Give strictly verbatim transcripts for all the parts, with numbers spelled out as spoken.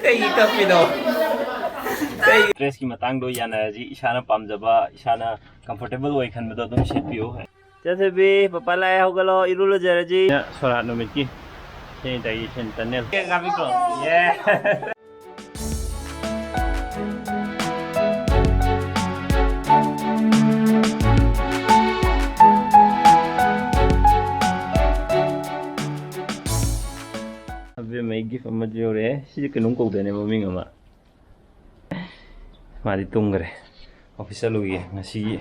ꯀꯩꯒꯤ ꯀꯞꯄꯤꯅꯣ? ꯀꯩ ꯗ꯭ꯔꯦꯁꯀꯤ ꯃꯇꯥꯡꯗꯣ ꯌꯥꯅꯔꯁꯤ, ꯏꯁꯥꯅ ꯄꯥꯝꯖꯕ, ꯏꯁꯥꯅ ꯀꯝꯐꯣꯔꯇꯦꯕꯜ ꯑꯣꯏ ꯈꯟꯕꯗꯣ ꯑꯗꯨꯝ ꯁꯦꯠꯄꯤꯌꯨ꯫ ꯆꯦꯊꯣꯏꯕꯤ, ꯄꯄꯥ ꯂꯥꯛꯑꯦ, ꯍꯧꯒꯠꯂꯣ, ꯏꯔꯨ ꯂꯨꯖꯔꯁꯤ꯫ ꯁꯣꯔꯥꯠ ꯅꯨꯃꯤꯠꯀꯤ ꯁꯦꯅꯤꯇꯥꯏꯖꯦꯁꯟ ꯇꯅꯦꯜ꯫ ꯀꯦꯛ ꯀꯥꯞꯄꯤꯀꯣ? ꯌꯦ꯫ ꯑꯕꯦꯝꯃ, ꯑꯩ ꯒꯤꯐ ꯑꯃꯁꯨ ꯌꯧꯔꯛꯑꯦ꯫ ꯁꯤꯁꯦ ꯀꯩꯅꯣꯝ ꯀꯧꯗꯣꯏꯅꯦ, ꯃꯃꯤꯡ ꯑꯃ꯫ ꯃꯥꯗꯤ ꯇꯨꯝꯈ꯭ꯔꯦ꯫ ꯑꯣꯐꯤꯁ ꯆꯠꯂꯨꯒꯦ ꯉꯁꯤꯒꯤ꯫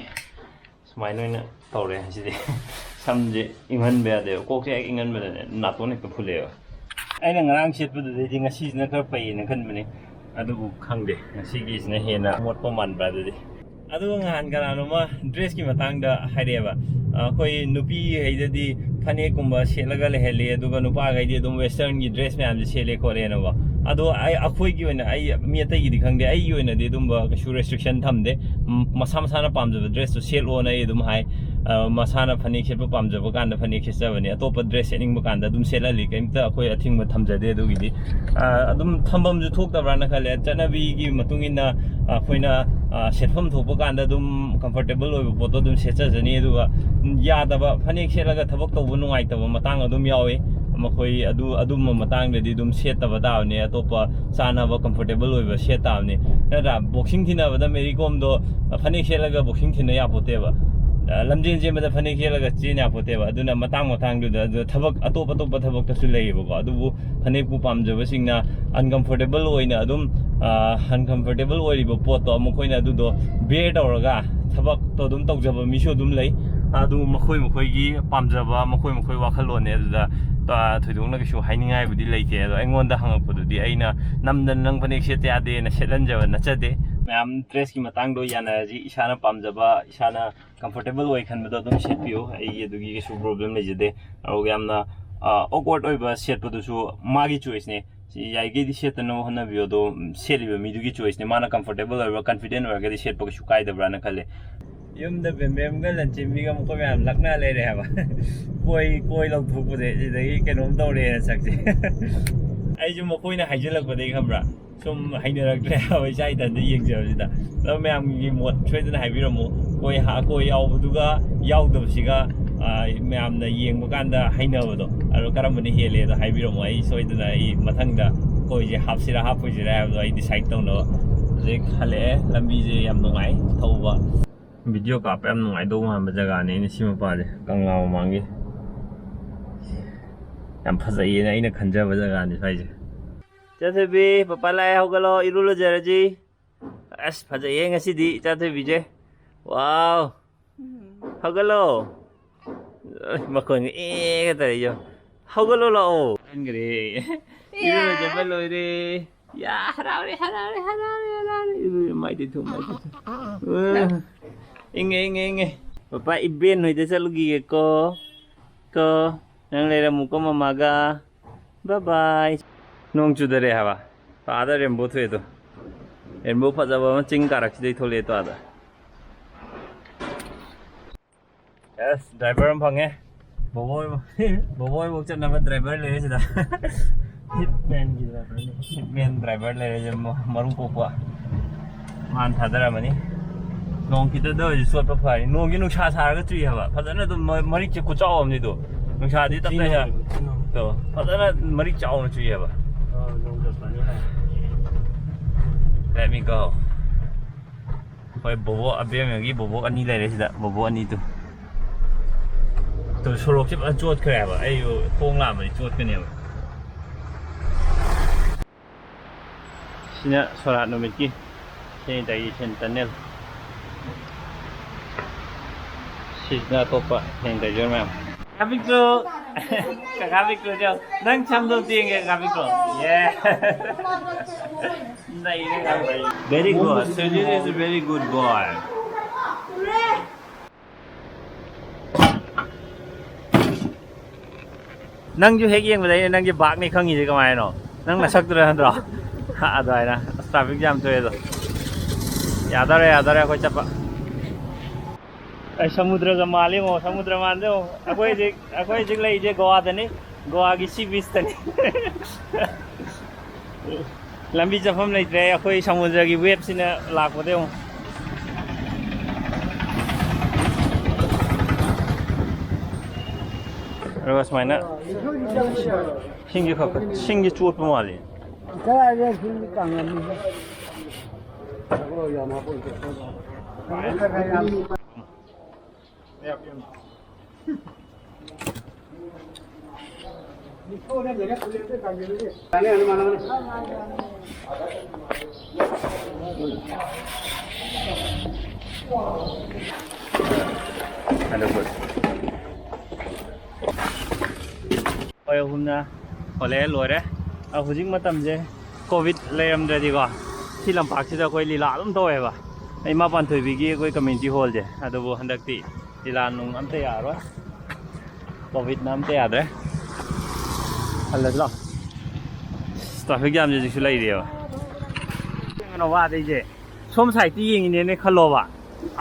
ꯁꯨꯃꯥꯏꯅ ꯑꯣꯏꯅ ꯇꯧꯔꯦ ꯉꯁꯤꯗꯤ꯫ ꯁꯝꯁꯦ ꯏꯪꯍꯟꯕ ꯌꯥꯗꯦꯕ꯫ ꯀꯣꯛꯁꯦ ꯍꯦꯛ ꯏꯪꯍꯟꯕꯗꯅꯦ ꯅꯥꯇꯣꯟ ꯍꯦꯛꯇ ꯐꯨꯜꯂꯛꯑꯦꯕ꯫ ꯑꯩꯅ ꯉꯔꯥꯡ ꯁꯦꯠꯄꯗꯨꯗꯩꯗꯤ ꯉꯁꯤꯁꯤꯅ ꯈꯔ ꯐꯩꯌꯦꯅ ꯈꯟꯕꯅꯦ꯫ ꯑꯗꯨꯕꯨ ꯈꯪꯗꯦ, ꯉꯁꯤꯒꯤꯁꯤꯅ ꯍꯦꯟꯅ ꯃꯣꯠꯄ ꯃꯥꯟꯕ꯭ꯔꯥ ꯑꯗꯨꯗꯤ꯫ ꯑꯗꯨꯒ ꯅꯍꯥꯟ ꯀꯅꯥꯅꯣꯃ ꯗ꯭ꯔꯦꯁꯀꯤ ꯃꯇꯥꯡꯗ ꯍꯥꯏꯔꯛꯑꯦꯕ꯫ ꯑ, ꯑꯩꯈꯣꯏ ꯅꯨꯄꯤꯈꯩꯗꯗꯤ ꯐꯅꯦꯛꯀꯨꯝꯕ ꯁꯦꯠꯂꯒ ꯂꯩꯍꯜꯂꯤ, ꯑꯗꯨꯒ ꯅꯨꯄꯥꯈꯩꯗꯤ ꯑꯗꯨꯝ ꯋꯦꯁꯇꯔꯟꯒꯤ ꯗ꯭ꯔꯦꯁ ꯃꯌꯥꯝꯁꯦ ꯁꯦꯠꯂꯦ ꯈꯣꯠꯂꯦꯅꯀꯣ꯫ ꯑꯗꯣ ꯑꯩ, ꯑꯩꯈꯣꯏꯒꯤ ꯑꯣꯏꯅ, ꯑꯩ ꯃꯤ ꯑꯇꯩꯒꯤꯗꯤ ꯈꯪꯗꯦ, ꯑꯩꯒꯤ ꯑꯣꯏꯅꯗꯤ ꯑꯗꯨꯝꯕ ꯀꯩꯁꯨ ꯔꯦꯁꯇ꯭ꯔꯤꯛꯁꯟ ꯊꯝꯗꯦ꯫ ꯎꯝ, ꯃꯁꯥ ꯃꯁꯥꯅ ꯄꯥꯝꯖꯕ ꯗ꯭ꯔꯦꯁꯇꯨ ꯁꯦꯠꯂꯣꯅ ꯑꯩ ꯑꯗꯨꯝ ꯍꯥꯏ꯫ ꯑ, ꯃꯁꯥꯅ ꯐꯅꯦꯛ ꯁꯦꯠꯄ ꯄꯥꯝꯖꯕ ꯀꯥꯟꯗ ꯐꯅꯦꯛ ꯁꯦꯠꯆꯕꯅꯤ, ꯑꯇꯣꯞꯄ ꯗ꯭ꯔꯦꯁ ꯁꯦꯠꯅꯤꯡꯕ ꯀꯥꯟꯗ ꯑꯗꯨꯝ ꯁꯦꯠꯍꯜꯂꯤ, ꯀꯩꯝꯇ ꯑꯩꯈꯣꯏ ꯑꯊꯤꯡꯕ ꯊꯝꯖꯗꯦ ꯑꯗꯨꯒꯤꯗꯤ꯫ ꯑ, ꯑꯗꯨꯝ ꯊꯝꯐꯝꯁꯨ ꯊꯣꯛꯇꯕ꯭ꯔꯥꯅ ꯈꯜꯂꯦ꯫ ꯆꯠꯅꯕꯤꯒꯤ ꯃꯇꯨꯡ ꯏꯟꯅ ꯑꯩꯈꯣꯏꯅ, ꯑ, ꯁꯦꯠꯐꯝ ꯊꯣꯛꯄ ꯀꯥꯟꯗ ꯑꯗꯨꯝ ꯀꯝꯐꯣꯔꯇꯦꯕꯜ ꯑꯣꯏꯕ ꯄꯣꯠꯇꯣ ꯑꯗꯨꯝ ꯁꯦꯠꯆꯖꯅꯤ꯫ ꯑꯗꯨꯒ ꯌꯥꯗꯕ, ꯐꯅꯦꯛ ꯁꯦꯠꯂꯒ ꯊꯕꯛ ꯇꯧꯕ ꯅꯨꯡꯉꯥꯏꯇꯕ ꯃꯇꯥꯡ ꯑꯗꯨꯝ ꯌꯥꯎꯏ꯫ ꯃꯈꯣꯏ ꯑꯗꯨ, ꯑꯗꯨꯝꯕ ꯃꯇꯥꯡꯗꯗꯤ ꯑꯗꯨꯝ ꯁꯦꯠꯇꯕ ꯇꯥꯕꯅꯦ꯫ ꯑꯇꯣꯞꯄ ꯆꯥꯅꯕ, ꯀꯝꯐꯣꯔꯇꯦꯕꯜ ꯑꯣꯏꯕ ꯁꯦꯠ ꯇꯥꯕꯅꯤ꯫ ꯅꯠꯇ꯭ꯔꯥ? ꯕꯣꯛꯁꯤꯡ ꯊꯤꯟꯅꯕꯗ ꯃꯦꯔꯤ ꯀꯣꯝꯗꯣ ꯐꯅꯦꯛ ꯁꯦꯠꯂꯒ ꯕꯣꯛꯁꯤꯡ ꯊꯤꯟꯅ ꯌꯥꯄꯣꯠꯇꯦꯕ꯫ ꯑ, ꯂꯝꯖꯦꯟ ꯆꯦꯟꯕꯗ ꯐꯅꯦꯛ ꯁꯦꯠꯂꯒ ꯆꯦꯟ ꯌꯥꯄꯣꯠꯇꯦꯕ꯫ ꯑꯗꯨꯅ ꯃꯇꯥꯡ ꯃꯇꯥꯡꯗꯨꯗ ꯑꯗꯨ ꯊꯕꯛ, ꯑꯇꯣꯞ ꯑꯇꯣꯞꯄ ꯊꯕꯛꯇꯁꯨ ꯂꯩꯌꯦꯕꯀꯣ꯫ ꯑꯗꯨꯕꯨ ꯐꯅꯦꯛꯄꯨ ꯄꯥꯝꯖꯕꯁꯤꯡꯅ ꯑꯟꯀꯝꯐꯣꯔꯇꯦꯕꯜ ꯑꯣꯏꯅ ꯑꯗꯨꯝ, ꯑ, ꯑꯟꯀꯝꯐꯣꯔꯇꯦꯕꯜ ꯑꯣꯏꯔꯤꯕ ꯄꯣꯠꯇꯣ ꯃꯈꯣꯏꯅ ꯑꯗꯨꯗꯣ ꯕꯤꯌꯔ ꯇꯧꯔꯒ ꯊꯕꯛꯇꯣ ꯑꯗꯨꯝ ꯇꯧꯖꯕ ꯃꯤꯁꯨ ꯑꯗꯨꯝ ꯂꯩ꯫ ꯑꯗꯨ ꯃꯈꯣꯏ ꯃꯈꯣꯏꯒꯤ ꯄꯥꯝꯖꯕ, ꯃꯈꯣꯏ ꯃꯈꯣꯏ ꯋꯥꯈꯜꯂꯣꯟꯅꯦ꯫ ꯑꯗꯨꯗ, ꯑ, ꯊꯣꯏꯗꯣꯛꯅ ꯀꯩꯁꯨ ꯍꯥꯏꯅꯤꯡꯉꯥꯏꯕꯨꯗꯤ ꯂꯩꯇꯦ꯫ ꯑꯗꯣ ꯑꯩꯉꯣꯟꯗ ꯍꯪꯉꯛꯄꯗꯨꯗꯤ ꯑꯩꯅ ꯅꯝꯗꯅ "ꯅꯪ ꯐꯅꯦꯛ ꯁꯦꯠꯇ ꯌꯥꯗꯦꯅ" ꯁꯦꯠꯍꯟꯖꯕ ꯅꯠꯆꯗꯦ꯫ ꯃꯌꯥꯝ ꯗ꯭ꯔꯦꯁꯀꯤ ꯃꯇꯥꯡꯗꯣ ꯌꯥꯅꯔꯁꯤ, ꯏꯁꯥꯅ ꯄꯥꯝꯖꯕ, ꯏꯁꯥꯅ ꯀꯝꯐꯣꯔꯇꯦꯕꯜ ꯑꯣꯏ ꯈꯟꯕꯗꯣ ꯑꯗꯨꯝ ꯁꯦꯠꯄꯤꯌꯨ꯫ ꯑꯩꯒꯤ ꯑꯗꯨꯒꯤ ꯀꯩꯁꯨ ꯄ꯭ꯔꯣꯕ꯭ꯂꯦꯝ ꯂꯩꯖꯗꯦ꯫ ꯑꯗꯨꯒ ꯌꯥꯝꯅ, ꯑ, ꯑꯣꯛꯋꯥꯔꯗ ꯑꯣꯏꯕ ꯁꯦꯠꯄꯗꯨꯁꯨ ꯃꯥꯒꯤ ꯆꯣꯏꯁꯅꯦ꯫ ꯁꯤ ꯌꯥꯔꯤꯈꯩꯗꯤ ꯁꯦꯠꯇꯅꯕ ꯍꯣꯠꯅꯕꯤꯌꯨ꯫ ꯑꯗꯣ, ꯎꯝ, ꯁꯦꯠꯂꯤꯕ ꯃꯤꯗꯨꯒꯤ ꯆꯣꯏꯁꯅꯦ꯫ ꯃꯥꯅ ꯀꯝꯐꯣꯔꯇꯦꯕꯜ ꯑꯣꯏꯕ, ꯀꯟꯐꯤꯗꯦꯟ ꯑꯣꯏꯔꯒꯗꯤ ꯁꯦꯠꯄ ꯀꯩꯁꯨ ꯀꯥꯏꯗꯕ꯭ꯔꯥꯅ ꯈꯜꯂꯦ꯫ ꯌꯨꯝꯗ ꯕꯦꯝꯕꯦꯝꯒ ꯂꯟꯆꯦꯟꯕꯤꯒ ꯃꯈꯣꯏ ꯃꯌꯥꯝ ꯂꯛꯅ ꯂꯩꯔꯦ ꯍꯥꯏꯕ꯫ ꯀꯣꯏ, ꯀꯣꯏ ꯂꯧꯊꯣꯛꯄꯁꯦ ꯁꯤꯗꯒꯤ ꯀꯩꯅꯣꯝ ꯇꯧꯔꯦꯅ ꯁꯛꯁꯦ꯫ ꯑꯩꯁꯨ ꯃꯈꯣꯏꯅ ꯍꯥꯏꯖꯤꯜꯂꯛꯄꯗꯒꯤ, ꯈꯪꯕ꯭ꯔꯥ, ꯁꯨꯝ ꯍꯩꯅꯔꯛꯇ꯭ꯔꯦ ꯍꯥꯏꯕ, ꯏꯁꯥ ꯏꯊꯟꯇ ꯌꯦꯡꯖꯕꯁꯤꯗ꯫ ꯑꯗꯣ ꯃꯌꯥꯝꯒꯤ ꯃꯣꯠ ꯁꯣꯏꯗꯅ ꯍꯥꯏꯕꯤꯔꯝꯃꯨ꯫ ꯀꯣꯏ ꯍꯥ-, ꯀꯣꯏ ꯌꯥꯎꯕꯗꯨꯒ ꯌꯥꯎꯗꯕꯁꯤꯒ, ꯑ, ꯃꯌꯥꯝꯅ ꯌꯦꯡꯕ ꯀꯥꯟꯗ ꯍꯩꯅꯕꯗꯣ, ꯑꯗꯣ ꯀꯔꯝꯕꯅ ꯍꯦꯜꯂꯦꯗꯣ ꯍꯥꯏꯕꯤꯔꯝꯃꯣ꯫ ꯑꯩ ꯁꯣꯏꯗꯅ, ꯑꯩ ꯃꯊꯪꯗ ꯀꯣꯏꯁꯦ ꯍꯥꯞꯁꯤꯔꯥ ꯍꯥꯞꯄꯣꯏꯁꯤꯔꯥ ꯍꯥꯏꯕꯗꯣ ꯑꯩ decide ꯇꯧꯅꯕ꯫ ꯍꯧꯖꯤꯛ ꯍꯜꯂꯛꯑꯦ, ꯂꯝꯕꯤꯁꯦ ꯌꯥꯝ ꯅꯨꯡꯉꯥꯏ ꯊꯧꯕ꯫ Video ꯀꯥꯞꯄ ꯌꯥꯝ ꯅꯨꯡꯉꯥꯏꯗꯧ ꯃꯥꯟꯕ ꯖꯒꯥꯅꯦ ꯑꯩꯅ ꯁꯤ ꯃꯄꯥꯁꯦ, ꯀꯪꯂꯥ ꯃꯃꯥꯡꯒꯤ꯫ ꯌꯥꯝ ꯐꯖꯩꯌꯦꯅ ꯑꯩꯅ ꯈꯟꯖꯕ ꯖꯒꯥꯅꯤ ꯁ꯭ꯋꯥꯏꯁꯦ꯫ ꯏꯆꯥꯊꯣꯏꯕꯤ, ꯄꯄꯥ ꯂꯥꯛꯑꯦ, ꯍꯧꯒꯠꯂꯣ, ꯏꯔꯨ ꯂꯨꯖꯔꯁꯤ꯫ ꯑꯁ, ꯐꯖꯩꯌꯦ ꯉꯁꯤꯗꯤ ꯏꯆꯥꯊꯣꯏꯕꯤꯁꯦ꯫ ꯋꯥꯎ! ꯍꯧꯒꯠꯂꯣ꯫ ꯑꯁ, ꯃꯈꯣꯟꯒ ꯑꯦꯒ ꯇꯧꯔꯤꯁꯦ꯫ ꯍꯧꯒꯠꯂꯣ ꯂꯥꯛꯑꯣ꯫ ꯍꯟꯈ꯭ꯔꯦ꯫ ꯏꯔꯨ ꯂꯨꯖꯕ ꯂꯣꯏꯔꯦ꯫ ꯌꯥ, ꯍꯔꯥꯎꯔꯦ, ꯍꯔꯥꯎꯔꯦ, ꯍꯔꯥꯎꯔꯦ, ꯍꯔꯥꯎꯔꯦ꯫ ꯏꯔꯨ, ꯃꯥꯏ ꯇꯩꯊꯣꯛ, ꯃꯥꯏ ꯇꯩꯊꯣꯛ꯫ ꯎꯝ꯫ ꯏꯪꯉꯦ, ꯏꯪꯉꯦ, ꯏꯪꯉꯦ꯫ ꯄꯄꯥ ꯏꯕꯦꯟ ꯍꯣꯏꯗ ꯆꯠꯂꯨꯈꯤꯒꯦꯀꯣ꯫ ꯀꯣ꯫ ꯅꯪ ꯂꯩꯔꯝꯃꯨꯀꯣ ꯃꯃꯥꯒ꯫ Bye bye꯫ ꯅꯣꯡ ꯆꯨꯗꯔꯦ ꯍꯥꯏꯕ꯫ ꯑꯥꯗ rainbow ꯊꯣꯛꯑꯦ ꯑꯗꯣ꯫ Rainbow ꯐꯖꯕ ꯑꯃ ꯆꯤꯡ ꯀꯥꯔꯛꯁꯤꯗꯩ ꯊꯣꯛꯂꯛꯑꯦ ꯇꯣ ꯑꯥꯗ꯫ Yes, driver ꯑꯃ ꯐꯪꯉꯦ꯫ ꯕꯣꯕꯣꯏ, ꯕꯣꯕꯣꯏꯕꯧ ꯆꯠꯅꯕ driver ꯂꯩꯔꯦ ꯁꯤꯗ꯫ Hitman ꯒꯤ driver ꯅꯤ꯫ Hitman driver ꯂꯩꯔꯦ ꯁꯤꯗ, ꯃ-, ꯃꯔꯨꯝ ꯀꯣꯛꯄ꯫ ꯃꯥꯅ ꯊꯥꯗꯔꯝꯃꯅꯤ꯫ ꯅꯣꯡ ꯈꯤꯇꯗ ꯑꯣꯏꯔꯁꯨ ꯆꯣꯠꯄ ꯐꯔꯅꯤ꯫ ꯅꯣꯡꯒꯤ ꯅꯨꯡꯁꯥ ꯁꯥꯔꯒ ꯆꯨꯏ ꯍꯥꯏꯕ꯫ ꯐꯖꯅ ꯑꯗꯨꯝ ꯃ-, ꯃꯔꯤꯛꯁꯦ ꯈꯨꯆꯥꯎ ꯑꯃꯅꯤ ꯑꯗꯣ꯫ ꯅꯨꯡꯁꯥꯗꯤ ꯇꯞ ꯇꯞ ꯁꯥ-, ꯇꯣ, ꯐꯖꯅ ꯃꯔꯤꯛ ꯆꯥꯎꯅ ꯆꯨꯏ ꯍꯥꯏꯕ꯫ ꯑꯥ, ꯅꯣꯡ ꯆꯨꯔꯛꯄꯅꯤꯅ꯫ Let me go꯫ ꯍꯣꯏ, ꯕꯣꯕꯣꯛ ꯑꯕꯦꯝꯃꯒꯤ ꯕꯣꯕꯣꯛ ꯑꯅꯤ ꯂꯩꯔꯦ ꯁꯤꯗ, ꯕꯣꯕꯣꯛ ꯑꯅꯤꯗꯨ꯫ ꯇꯨ, ꯁꯣꯔꯣꯛꯁꯦ ꯐꯖꯅ ꯆꯣꯠꯈ꯭ꯔꯦ ꯍꯥꯏꯕ, ꯑꯩꯁꯨ ꯈꯣꯡ ꯂꯥꯝꯕꯗꯤ ꯆꯣꯠꯀꯅꯦꯕ꯫ ꯁꯤꯅ ꯁꯣꯔꯥꯠ ꯅꯨꯃꯤꯠꯀꯤ sanitization tunnel꯫ ꯁꯤꯁꯤꯅ ꯑꯇꯣꯞꯄ sanitizer ꯃꯌꯥꯝ꯫ ꯀꯥ ꯄꯤꯛꯇ꯭ꯔꯨ! ꯀꯀꯥ ꯄꯤꯛꯇ꯭ꯔꯨ, ꯆꯦ, ꯅꯪ ꯁꯝꯗꯣ ꯇꯦꯡꯒꯦ, ꯀꯀꯥ ꯄꯤꯛꯇ꯭ꯔꯨ꯫ Yeah. ꯅꯩꯔꯦ, ꯀꯀꯥ ꯄꯤꯛꯇ꯭ꯔꯨ꯫ Very good. Sujit is a very good boy. ꯅꯪꯁꯨ ꯍꯦꯛ ꯌꯦꯡꯕꯗ ꯑꯩꯅ ꯅꯪꯒꯤ ꯕꯥꯛꯅꯤ ꯈꯪꯉꯤꯁꯦ ꯀꯃꯥꯏꯅꯣ? ꯅꯪ ꯅꯁꯛꯇꯨꯗ ꯅꯠꯇ꯭ꯔꯣ? ꯑꯗꯨꯃꯥꯏꯅ꯫ ꯑꯁ, traffic jam ꯊꯣꯛꯑꯦ ꯑꯗꯣ꯫ ꯌꯥꯗꯧꯔꯦ, ꯌꯥꯗꯧꯔꯦ ꯑꯩꯈꯣꯏ ꯆꯠꯄ꯫ ꯑꯩ ꯁꯃꯨꯗ꯭ꯔꯒ ꯃꯥꯜꯂꯤ ꯌꯦꯡꯉꯣ, ꯁꯃꯨꯗ꯭ꯔ ꯃꯥꯟꯗꯦ ꯌꯦꯡꯉꯣ꯫ ꯑꯩꯈꯣꯏ ꯍꯧꯖꯤꯛ, ꯑꯩꯈꯣꯏ ꯍꯧꯖꯤꯛ ꯂꯩꯔꯤꯁꯦ ꯒꯣꯋꯥꯗꯅꯤ, ꯒꯣꯋꯥꯒꯤ sea beach ꯇꯅꯤ꯫ ꯂꯝꯕꯤ ꯆꯠꯐꯝ ꯂꯩꯇ꯭ꯔꯦ, ꯑꯩꯈꯣꯏ ꯁꯃꯨꯗ꯭ꯔꯒꯤ ꯋꯦꯞꯁꯤꯅ ꯂꯥꯛꯄꯗ ꯌꯦꯡꯉꯨ꯫ ꯑꯗꯨꯒ ꯁꯨꯃꯥꯏꯅ ꯁꯤꯡꯁꯦ ꯈꯛ ꯁꯤꯡꯁꯦ ꯆꯣꯠꯄ ꯃꯥꯜꯂꯤ꯫ ꯀꯗꯥꯏꯗ ꯁꯤꯡꯗꯤ ꯀꯪꯉꯝꯃꯤ꯫ ꯑꯩꯈꯣꯏ ꯑꯍꯨꯝꯅ ꯊꯣꯛꯂꯛꯑꯦ, ꯂꯣꯏꯔꯦ꯫ ꯑ, ꯍꯧꯖꯤꯛ ꯃꯇꯝꯁꯦ ꯀꯣꯚꯤꯗ ꯂꯩꯔꯝꯗ꯭ꯔꯗꯤꯀꯣ, ꯁꯤ ꯂꯝꯄꯥꯛꯁꯤꯗ ꯑꯩꯈꯣꯏ ꯂꯤꯂꯥ ꯑꯗꯨꯝ ꯇꯧꯋꯦꯕ꯫ ꯏꯃꯥ ꯄꯥꯟꯊꯣꯏꯕꯤꯒꯤ ꯑꯩꯈꯣꯏ ꯀꯝꯃ꯭ꯌꯨꯅꯤꯇꯤ ꯍꯣꯜꯁꯦ, ꯑꯗꯨꯕꯨ ꯍꯟꯗꯛꯇꯤ ꯂꯤꯂꯥ ꯅꯨꯡ ꯑꯝꯇ ꯌꯥꯔꯣꯏ, ꯀꯣꯚꯤꯗꯅ ꯑꯝꯇ ꯌꯥꯗ꯭ꯔꯦ꯫ ꯍꯜꯂꯁꯤ ꯂꯥꯎ꯫ ꯇ꯭ꯔꯥꯐꯤꯛ ꯖꯥꯝꯁꯦ ꯍꯧꯖꯤꯛꯁꯨ ꯂꯩꯔꯤꯑꯕ꯫ ꯀꯩꯅꯣ ꯋꯥꯗꯩꯁꯦ, ꯁꯣꯝ ꯁꯥꯏꯗꯇ ꯌꯦꯡꯉꯤꯅꯦꯅ ꯈꯜꯂꯣꯕ,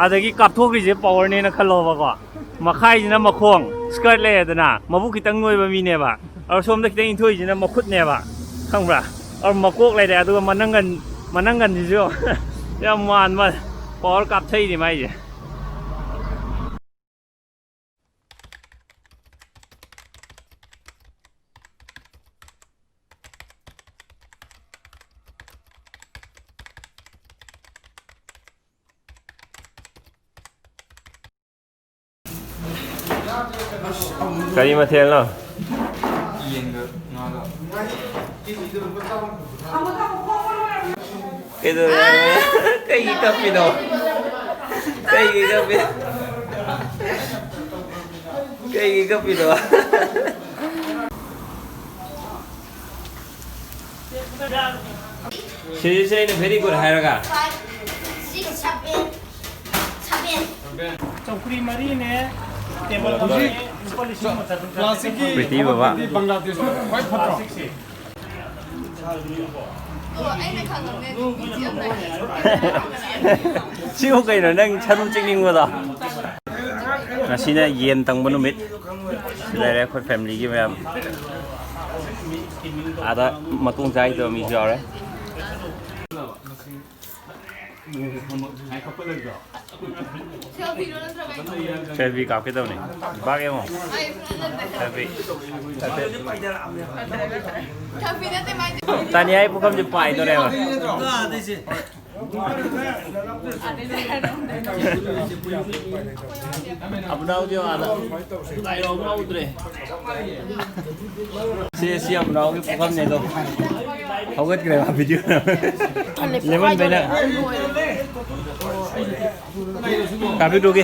ꯑꯗꯒꯤ ꯀꯥꯞꯊꯣꯛꯈ꯭ꯔꯤꯁꯦ ꯄꯋꯥꯔꯅꯦꯅ ꯈꯜꯂꯣꯕꯀꯣ꯫ ꯃꯈꯥꯏꯁꯤꯅ ꯃꯈꯣꯡ, ꯁ꯭ꯀꯔꯠ ꯂꯩꯔꯦꯗꯅ, ꯃꯕꯨꯛ ꯈꯤꯇꯪ ꯅꯣꯏꯕ ꯃꯤꯅꯦꯕ꯫ ꯑꯗꯣ ꯁꯣꯝꯗ ꯈꯤꯇꯪ ꯏꯟꯊꯣꯛꯏꯁꯤꯅ ꯃꯈꯨꯠꯅꯦꯕ, ꯈꯪꯕ꯭ꯔꯥ? ꯑꯗꯣ ꯃꯀꯣꯛ ꯂꯩꯔꯦ, ꯑꯗꯨꯒ ꯃꯅꯪꯒꯟ, ꯃꯅꯪꯒꯟꯁꯤꯁꯨ ꯌꯥꯝ ꯃꯥꯟꯕ, ꯄꯋꯥꯔ ꯀꯥꯞꯊꯩꯅꯦ ꯃꯥꯏꯁꯦ꯫ ꯀꯔꯤ ꯃꯊꯦꯜꯅꯣ? ꯌꯦꯟꯒ ꯉꯥꯒ꯫ ꯀꯩꯗꯧꯔꯦ? ꯀꯩꯒꯤ ꯀꯞꯄꯤꯅꯣ? ꯀꯩꯒꯤ ꯀꯞꯄꯤ? ꯀꯩꯒꯤ ꯀꯞꯄꯤꯅꯣ? ꯁꯤꯁꯦ ꯑꯩꯅ very good ꯍꯥꯏꯔꯒ꯫ ꯆꯧꯀ꯭ꯔꯤ ꯃꯔꯤꯅꯦ, ꯇꯦꯕꯜ ꯑꯃꯅꯦ, ꯂꯨꯄꯥ ꯂꯤꯁꯤꯡ ꯑꯃ ꯆꯥꯇ꯭ꯔꯨꯛ ꯆꯥꯇ꯭ꯔꯦꯠ꯫ ꯄ꯭ꯔꯤꯇꯤ ꯕꯕꯥ꯫ ꯕꯪꯒ꯭ꯂꯥꯗꯦꯁ ꯈ꯭ꯋꯥꯏ ꯐꯠꯇ꯭ꯔꯣ? ꯑꯣ, ꯑꯩꯅ ꯈꯪꯉꯝꯅꯦ, ꯑꯗꯨ ꯕꯤ ꯖꯤ ꯑꯦꯝ ꯅꯥꯏꯟꯇꯤ꯫ ꯁꯤꯕꯨ ꯀꯩꯅꯣ, ꯅꯪ ꯁꯔꯨ ꯆꯤꯛꯅꯤꯡꯕꯗꯣ? ꯉꯁꯤꯅ ꯌꯦꯟ ꯇꯪꯕ ꯅꯨꯃꯤꯠ꯫ ꯁꯤ ꯂꯩꯔꯦ ꯑꯩꯈꯣꯏ ꯐꯦꯃꯤꯂꯤꯒꯤ ꯃꯌꯥꯝ꯫ ꯑꯥꯗ ꯃꯇꯣꯡ ꯆꯥꯈꯤꯗꯕ ꯃꯤꯁꯨ ꯌꯥꯎꯔꯦ꯫ ꯁꯦꯜꯐꯤ ꯀꯥꯞꯀꯦ ꯇꯧꯅꯤ꯫ ꯕꯥꯛ ꯌꯦꯡꯉꯣ꯫ ꯁꯦꯜꯐꯤ꯫ ꯇꯥꯅꯤꯌꯥꯒꯤ ꯄꯨꯈꯝꯁꯦ ꯄꯥꯏꯗꯣꯔꯦꯕ꯫ ꯑꯕꯨꯅꯥꯎꯗꯤ ꯑꯥꯗ ꯂꯥꯏꯔꯥꯎ ꯉꯥꯎꯗ꯭ꯔꯦ꯫ ꯁꯤ, ꯁꯤ ꯑꯕꯨꯅꯥꯎꯒꯤ ꯄꯨꯈꯝꯅꯦ ꯑꯗꯣ꯫ ꯍꯧꯒꯠꯈ꯭ꯔꯦ ꯃꯥ ꯚꯤꯗꯤꯑꯣ꯫ Lemon banner. ꯀꯥꯞꯄꯤꯔꯨꯒꯦ꯫